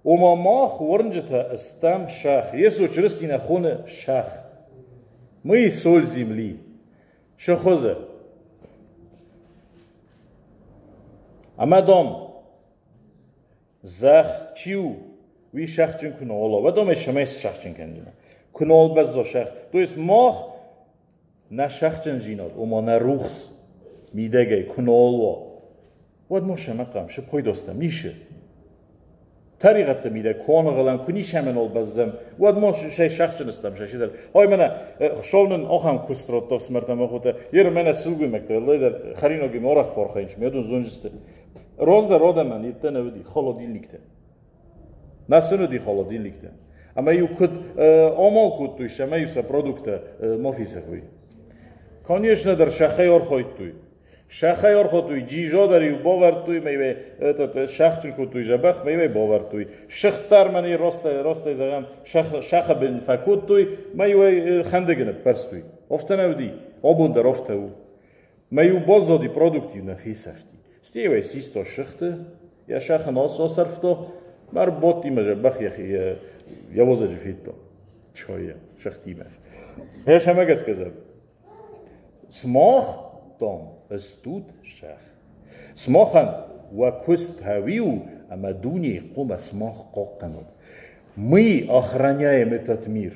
Ома мах уырнджытӕ стӕм сӕх. Йесо Чырысти нӕ хоны сӕх. Мы соль земли. Цы хуызы? Ӕмӕ дам, Зӕхх чи у, уый сӕхджын куы нӕ уа, уӕд ӕй цӕмӕй сӕхджын кӕндзынӕ? Куы нал бӕзза сӕх. То есть мах нӕ сӕхджындзинад, ома нӕ рухс мидӕгӕй куы нал уа, уӕд ма сӕмӕ хъӕм, сыппойдостӕм нисы. Тӕригъӕдты мидӕг куы аныгъуылӕм, куы нисӕмӕ нал бӕззӕм, уӕд ма сӕ сӕхджын стӕм, сӕ чидӕр. Ой, мӕнӕ Хуыцау нын ахӕм куыст радта ӕфсымӕртӕ ӕмӕ хотӕ. Ер мӕнӕ сылгоймӕгтӕ, уӕлдайдӕр хӕринагимӕ арӕх фӕархайынц, ме уыдон зонджысты. Раздӕр адӕмӕн йедтӕ нӕ уыди холодильниктӕ. Нӕ сын уыди холодильниктӕ. Ӕмӕ-иу куыд амал кодтой, цӕмӕй-иу сӕ продукттӕ ма фесӕфой. Конечно дӕр сӕхӕй архайдтой. Сӕхӕй архайдтой, джиза дӕр-иу бавӕрдтой, мӕ этот сӕхджын кодтой дзӕбӕх, мӕ бавӕрдтой. Сыгъд дӕр мӕнӕ растӕй, растӕй зӕгъӕм, сӕхы бын фӕкодтой, мӕ-иу ӕй хӕндыгы ныппӕрстой. Афтӕ нӕ уыди? Абон дӕр афтӕ у. Мӕ-иу баззади продукт-иу нӕ фесӕфти. Стӕй-иу ӕй систа сыгъды, йӕ сӕхы асӕрфта, мӕ ӕрбадти мӕ дзӕбӕх йӕхи йӕ уазӕджы федта. Чайӕ, сыгъдтимӕ. Йӕ сӕмӕ гӕсгӕ зӕгъ. Сымах, дам, стут сӕх. Сымахӕн уӕ куыст хӕуи у, ӕмӕ дунейы хъуамӕ сымах хъахъхъӕнат. Мы охраняем этот мир.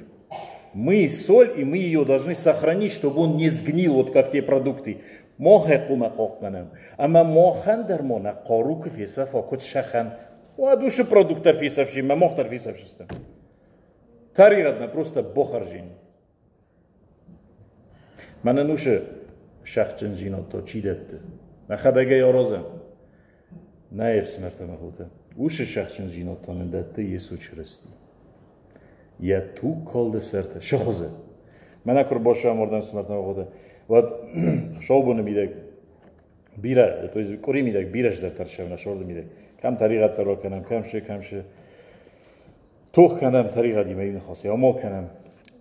Мы соль, и мы ее должны сохранить, чтобы он не сгнил, вот как те продукты. Махӕй хъуамӕ хъахъхъӕнӕм. Ӕмӕ махӕн дӕр ма нӕ хъару куы фесӕфа, куыд сӕхӕн, уӕд уыцы продукт дӕр фесӕфси, мӕ мах дӕр фесӕфсыстӕм. Тӕригъӕд нӕ просто бохӕрзин. Мӕнӕн уыцы сӕхджындзинад та чи дӕтты? Нӕхӕдӕг ӕй аразӕм. Нӕ ӕфсымӕртӕ мӕ хотӕ, уыцы сӕхджындзинад та нын дӕтты Йесо Чырысти. Йӕ тугкалды сӕрты сыхуызы. Мӕнӕ куы ӕрбассӕм уырдӕм ӕфсымӕртӕ мӕ хотӕ, уӕд хуыцаубоны мидӕг бирӕ, то есть къуыри мидӕг бирӕ здӕртӕ ӕрсӕм нӕ сорды мидӕг. Кӕм тӕригъӕдтӕ ракӕнӕм, кӕм шы, кӕм шы. Тох кӕнӕм тӕригъӕдимӕ иу ныхасӕй, амал кӕнӕм.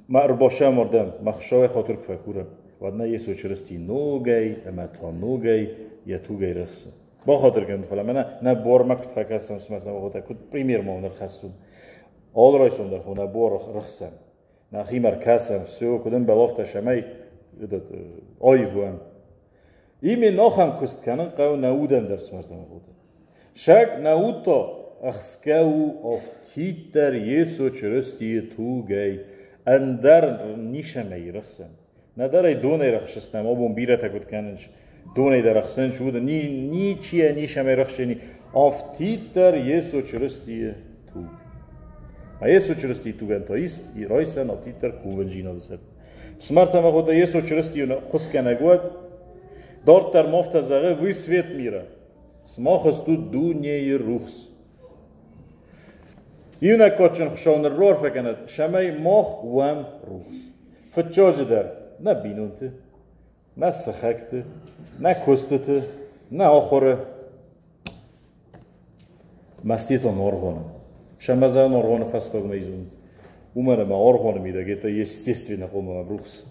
Ма ӕрбассӕм уырдӕм, мӕ Хуыцауӕй хатыр куы фӕкурӕм, уӕд нӕ Йесо Чырысти ногӕй ӕмӕ та ногӕй йӕ тугӕй рыхсы. Бахатыр кӕнут, фӕлӕ мӕнӕ нӕ буармӕ куыд фӕкӕсӕм, цымӕ хотӕ, куыд пример ма уын ӕрхӕссон. Алы райсом дӕр хо нӕ буар рыхсӕм. Нӕхимӕ ӕркӕсӕм, все, куыд ӕмбӕлы, афтӕ цӕмӕй этот, аив уӕм. Именно ахӕм куыст кӕнын хъӕуы нӕ удӕн дӕр цымӕ хотӕ. Сӕг нӕ уд та ӕхсгӕ у афтиддӕр Йесо Чырыстийы тугӕй, ӕндӕр нисӕмӕй рыхсӕн. Нӕдӕр ӕй донӕй рӕхсыстӕм, абон бирӕтӕ куыд кӕнынц, донӕй дӕр ӕхсынц, уд ничи нисӕмӕй рӕхсени. Афтиддӕр Йесо Чырыстийы туг. А Йесо Чырыстийы тугӕн та ис райсӕн афтиддӕр кувӕндзинады сӕр. Фсымӕртӕ ӕмӕ хотӕ, Йесо Чырыстийы хуысгӕнӕг уӕд, дарддӕр ма афтӕ зӕгъы, вы свет мира. Сымах стут дунейы рухс. Иунӕг кадджын Хуыцау ныррарфӕ кӕнӕд, цӕмӕй мах уӕм рухс. Фыццаджыдӕр нӕ бинонты, нӕ сыхӕгты, нӕ куыстыты, нӕ ахуыры. Маститон органы. Сӕмӕзӕн органы фӕстагмӕ изун. Уымӕн ӕмӕ органы мидӕг это естественно хъуамӕ рухс.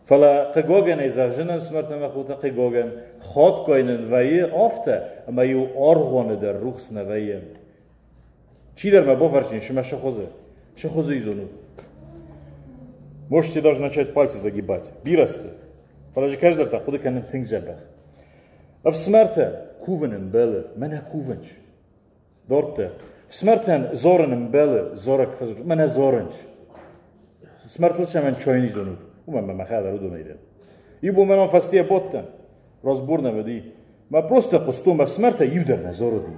Фӕлӕ хъыгагӕнӕй зӕгъзынӕн ӕфсымӕртӕ ӕмӕ хотӕ, хъыгагӕн, хатгай нын вӕййы афтӕ, ӕмӕ-иу аргъуаны дӕр рухс нӕ вӕййы. Чидӕр мӕ бафӕрсин, цымӕ цы хуызы? Цы хуызы изонут? Можете даже начать пальцы загибать. Бирӕ сты. Фӕлӕ же кӕстӕртӕ хъуыды кӕнын тынг дзӕбӕх. Ӕфсымӕртӕ, кувын ӕмбӕлы, мӕнӕ кувынч. Дарддӕр. Ӕфсымӕртӕн зорын ӕмбӕлы, зорӕг фӕзы, мӕнӕ зорынч. Смӕртыл сӕмӕн чойни зонут. Уымӕн мӕ мӕхӕдӕр уыдонӕй дӕн. Иу бон мӕнӕн фӕстийӕ бодтӕн. Разбор нӕ уыди. Мӕ просто хъуыстон, ме фсымӕртӕ иу дӕр нӕ зоруди.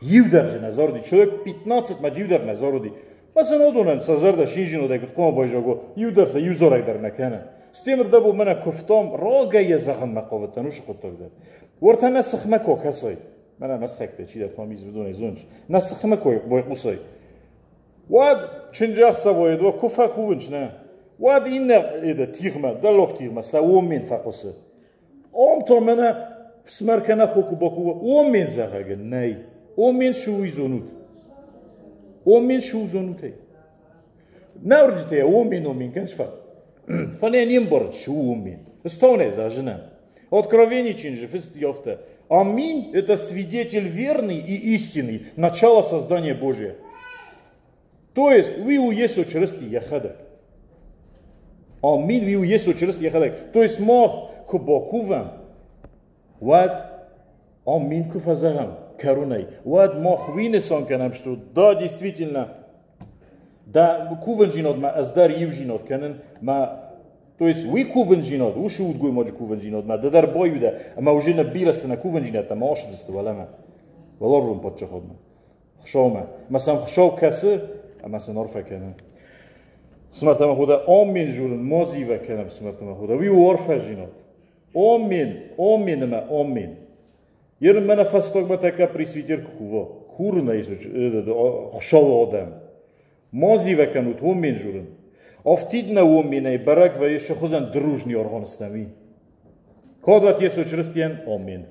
Иу дӕр же нӕ зоруди. Человек 15 ма иу дӕр нӕ зоруди. Ма сын уыдонӕн сӕ зӕрдӕ синжинодӕй куыд хъуамӕ байзаго, иу дӕр сӕ иу зорӕг дӕр нӕ кӕны. Стемыр дӕ бон мӕнӕ куывтам, рагӕй йӕ зӕгъынмӕ хъавыдтӕн уыцы хъуыддаг дӕр. Уӕртӕ нӕ сыхмӕ куы акӕсай, мӕнӕ мӕ сыхӕгтӕ чидӕр там из уыдонӕй зоныс, нӕ сыхмӕ куы байхъусай, уӕд чынджӕхсӕвӕй уӕ куы фӕкувынц, нӕ, уӕд иннӕ это тигъмӕ, дӕллаг тигъмӕ сӕ оммен фӕхъуысы. Ом та мӕнӕ фсымӕр кӕнӕ хо куы бакува, оммен зӕгъӕг нӕй. Оммен шы уый зонут. Оммен шы зонут ӕй. Нӕ уырджытӕ оммен оммен кӕныс фӕ. Фӕлӕ не мбарын шы у оммен. Стонӕ зажынӕн. Откровение чинже фыст афтӕ. Аминь – это свидетель верный и истинный, начало создания Божия. То есть, уый у Йесо Чырысти йӕхӕдӕг. Аминь, уый у Йесо Чырысти йӕхӕдӕг. То есть мах куы бакувӕм, уӕд аминь куы фӕзӕгъӕм, кӕронӕй, уӕд мах уый нысан кӕнӕм, что да, действительно, дӕ кувындзинадмӕ ӕз дӕр иудзинад кӕнын, мӕ то есть уый кувындзинад, уыцы удгоймаджы кувындзинадмӕ ды дӕр баиу дӕ, ӕмӕ уже нӕ бирӕ цы нӕ кувындзинӕдтӕ ма ацыдысты уӕлӕмӕ, уӕларвон паддзахадмӕ, Хуыцаумӕ. Ӕмӕ сӕм Хуыцау кӕсы ӕмӕ сын арфӕ кӕны. Фсымӕртӕ ӕмӕ хотӕ, оммен журын, ма зивӕг кӕнӕм, фсымӕртӕ ӕмӕ хотӕ. Уый у арфӕдзинад. Оммен, оммен ӕмӕ оммен. Ерын мӕнӕ фӕстагмӕ тӕккӕ пресвитер куы кува, курын ӕй Хуыцауы адӕм. Ма зивӕг кӕнут оммен журын. Афтид нӕ омменӕй бӕрӕг вӕййы сыхуызӕн дружный аргъуаныстӕм, уый. Кад уӕд Йесо Чырыстийӕн, оммен.